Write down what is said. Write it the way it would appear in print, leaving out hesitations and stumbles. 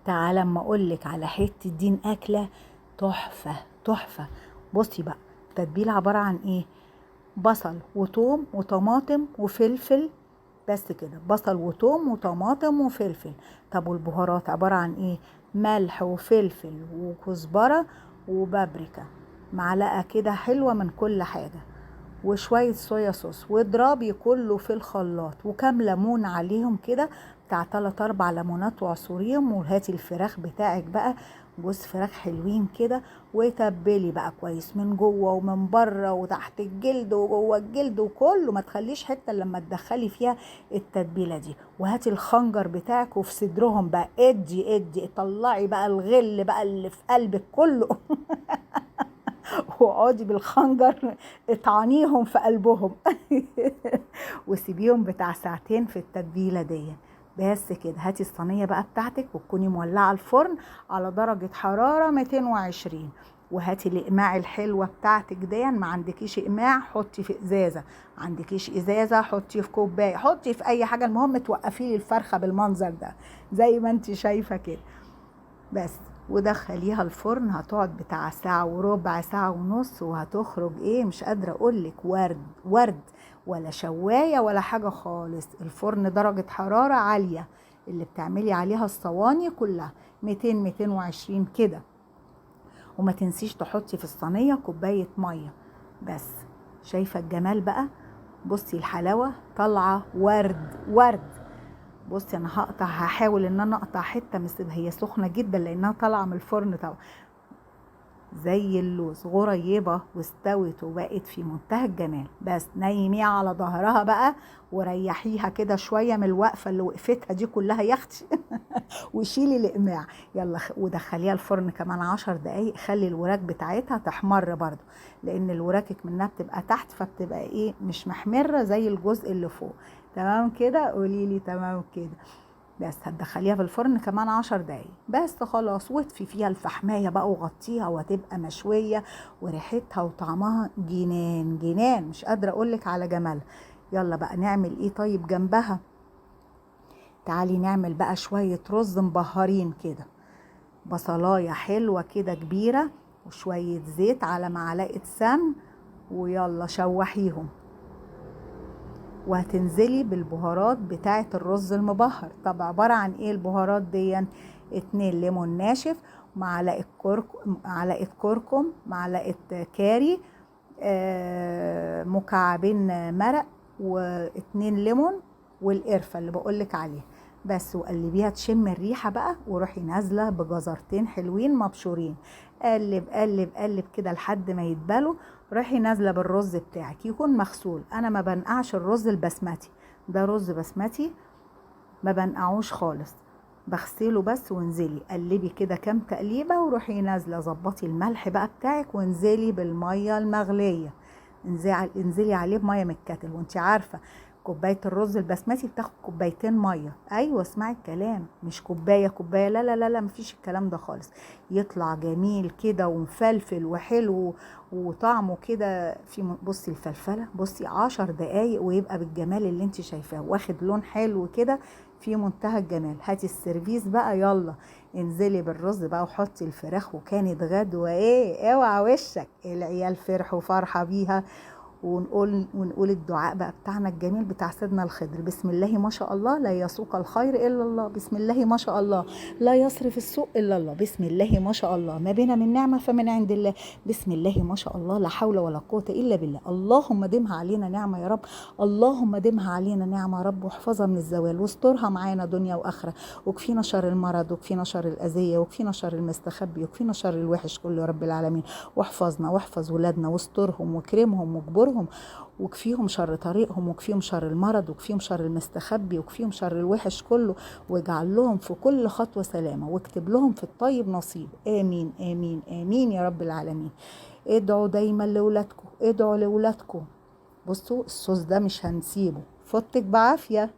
تعالى اما اقولك على حتة دين اكله تحفة تحفة. بصي بقى، التتبيله عبارة عن ايه؟ بصل وتوم وطماطم وفلفل، بس كده. بصل وتوم وطماطم وفلفل. طب والبهارات عبارة عن ايه؟ ملح وفلفل وكزبره وبابريكا، معلقه كده حلوة من كل حاجة، وشوية صويا صوص، واضربي كله في الخلاط، وكام ليمون عليهم كده، بتاع 3 4 ليمونات، وعصوريهم. وهاتي الفراخ بتاعك بقى، جوز فراخ حلوين كده، وتبلي بقى كويس من جوه ومن بره وتحت الجلد وجوه الجلد وكله، ما تخليش حتة لما تدخلي فيها التتبيله دي. وهاتي الخنجر بتاعك وفي صدرهم بقى ادي ادي، طلعي بقى الغل بقى اللي في قلبك كله واقعدي بالخنجر اطعنيهم في قلبهم وسيبيهم بتاع ساعتين في التتبيله دي. بس كده. هاتي الصينية بقى بتاعتك، وتكوني مولعه الفرن على درجه حرارة 220، وهاتي الاقماع الحلوة بتاعتك دي. ما عندكيش اقماع حطي في ازازة، ما عندكيش ازازة حطي في كوباية، حطي في اي حاجة، المهم توقفي لي الفرخه بالمنظر ده زي ما انت شايفه كده بس. ودخليها الفرن، هتقعد بتاع ساعة وربع، ساعة ونص، وهتخرج ايه مش قادرة اقولك، ورد ورد، ولا شواية ولا حاجة خالص. الفرن درجة حرارة عالية اللي بتعملي عليها الصواني كلها 200 220 كده. وما تنسيش تحطي في الصينية كوباية مية بس. شايفة الجمال بقى؟ بصي الحلاوة طالعة ورد ورد. بصي انا هقطع، هحاول ان انا اقطع حتة، بس هي سخنة جدا لانها طالعه من الفرن طبعا، زي اللوز، غريبة واستوت وبقت في منتهى الجمال. بس نيميها على ظهرها بقى وريحيها كده شوية من الوقفة اللي وقفتها دي كلها يا اختي وشيلي الاقماع يلا، ودخليها الفرن كمان 10 دقايق. خلي الوراك بتاعتها تحمر برضو، لان الوراكك منها بتبقى تحت فبتبقى ايه مش محمرة زي الجزء اللي فوق. تمام كده؟ قوليلي تمام كده. بس هتدخليها في الفرن كمان 10 دقايق بس خلاص، واطفي فيها الفحمايه بقى وغطيها، وهتبقى مشوية وريحتها وطعمها جنان جنان، مش قادرة اقولك على جمالها. يلا بقى نعمل ايه طيب جنبها؟ تعالي نعمل بقى شوية رز مبهرين كده، بصلايه حلوة كده كبيرة، وشوية زيت على معلقه سمن، ويلا شوحيهم. وهتنزلي بالبهارات بتاعة الرز المبهر. طب عبارة عن ايه البهارات دي؟ 2 ليمون ناشف، معلقة كركم، معلقة كركم، معلقة كاري، مكعبين مرق، و2 ليمون، والقرفة اللي بقولك عليها بس. وقلبيها تشم الريحة بقى، وروحي نازلة بجزرتين حلوين مبشورين، قلب قلب قلب كده لحد ما يتبلوا. روحي نازلة بالرز بتاعك، يكون مغسول. انا ما بنقعش الرز البسمتي ده، رز بسمتي ما بنقعوش خالص، بغسله بس. وانزلي قلبي كده كام تقليبه، وروحي نازله ظبطي الملح بقى بتاعك، وانزلي بالمية المغليه، انزلي عليه بميه من الكتل. وانت عارفه كوباية الرز البسمتي بتاخد كوبايتين مية. ايوه اسمعي الكلام، مش كوباية كوباية، لا لا لا لا، مفيش الكلام ده خالص. يطلع جميل كده ومفلفل وحلو وطعمه كده في بصي الفلفله، بصي 10 دقايق ويبقى بالجمال اللي انت شايفاه، واخد لون حلو كده في منتهى الجمال. هاتي السيرفيس بقى، يلا انزلي بالرز بقى وحطي الفراخ. وكانت غدوه ايه، اوعى وشك، العيال فرحوا فرحه بيها. ونقول الدعاء بقى بتاعنا الجميل بتاع سيدنا الخضر: بسم الله ما شاء الله لا يسوق الخير الا الله، بسم الله ما شاء الله لا يصرف السوء الا الله، بسم الله ما شاء الله ما بنا من نعمه فمن عند الله، بسم الله ما شاء الله لا حول ولا قوة الا بالله. اللهم دمها علينا نعمه يا رب، اللهم دمها علينا نعمه يا رب، واحفظها من الزوال، واسترها معانا دنيا واخره، وكفينا شر المرض، وكفينا شر الاذية، وكفينا شر المستخبي، وكفينا شر الوحش كله يا رب العالمين. واحفظنا واحفظ ولادنا واسترهم واكرمهم واجبرهم، وكفيهم شر طريقهم، وكفيهم شر المرض، وكفيهم شر المستخبي، وكفيهم شر الوحش كله، واجعل لهم في كل خطوة سلامة، واكتب لهم في الطيب نصيب. آمين آمين آمين يا رب العالمين. ادعوا دايما لولادكم، ادعوا لولادكم. بصوا الصوص ده مش هنسيبه، فوتك بعافية.